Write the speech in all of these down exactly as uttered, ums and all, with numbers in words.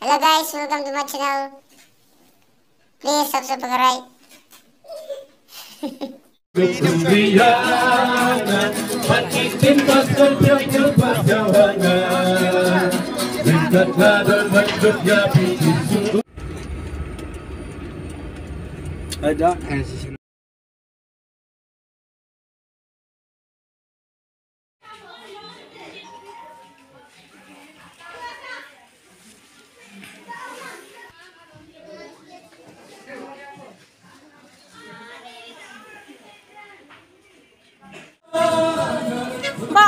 Hello guys, welcome to my channel. Please subscribe. Ba.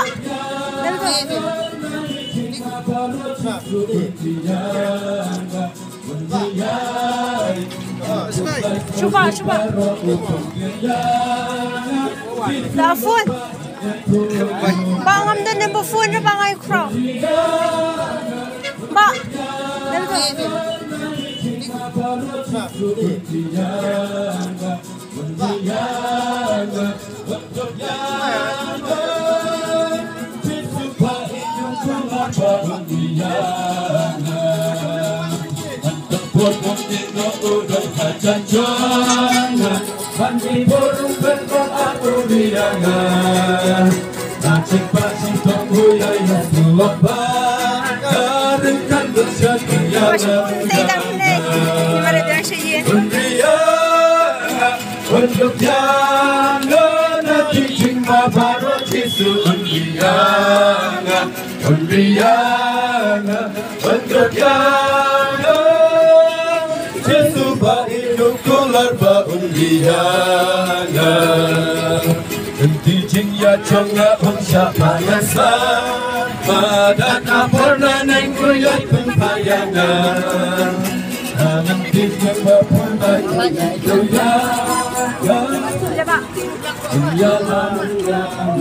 Shuba, shuba. Da phone. Ba ngam don number phone, ba ngai khraw. Ba.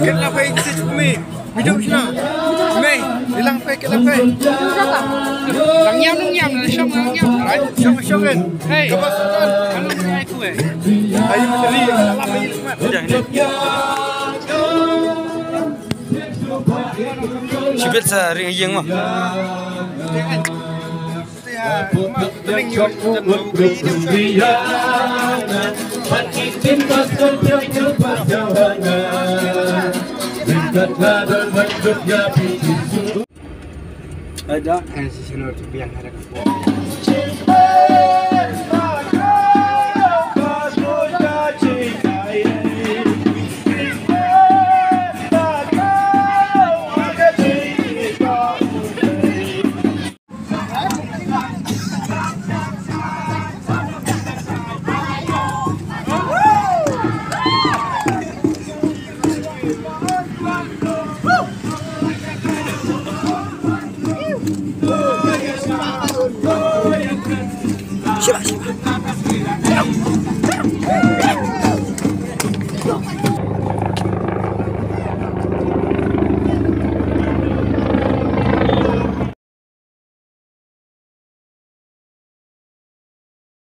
Kit la pei ti chukmi. Video sina. Mei, ilang pei, kit la pei. Lang yam, lang yam, lang shong, lang yam. Ai, shong, shong kan. Hey. Kaba sotan. Anu ngai ku eh. Ayu menteri, salam ayu selamat. Shibit sa ring iyeng ma. Ada, eh, si Sino tu biang ada. Shiba, shiba.